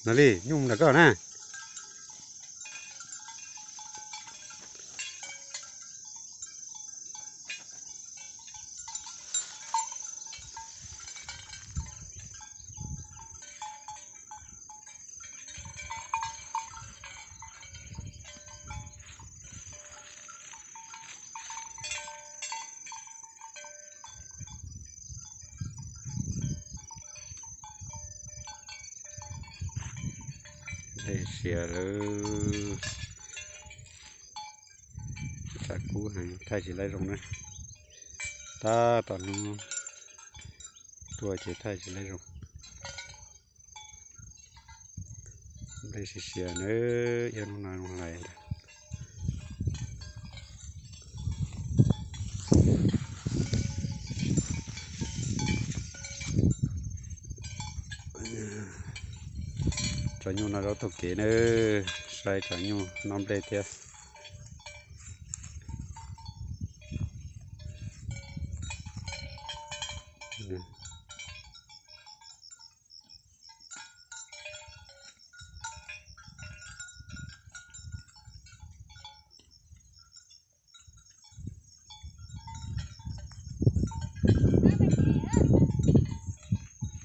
No li, nyuj mus nram koj na. Dej siav lawm. Tshav kub heev, thaij tsis laib zoo na. Tab tom hnub tuaj ces thaij tsis laib zoo. Dej siav siav na, ib hnub no zoo hlais ntag. Tso nyuj no zaub taug kev na, saib tso nyuj noj nplej thiab.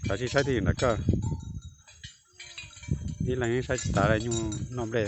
Kav tsij saib twj ywm nram koj. Ib leeg saib tsis tav li, nyuj noj nplej.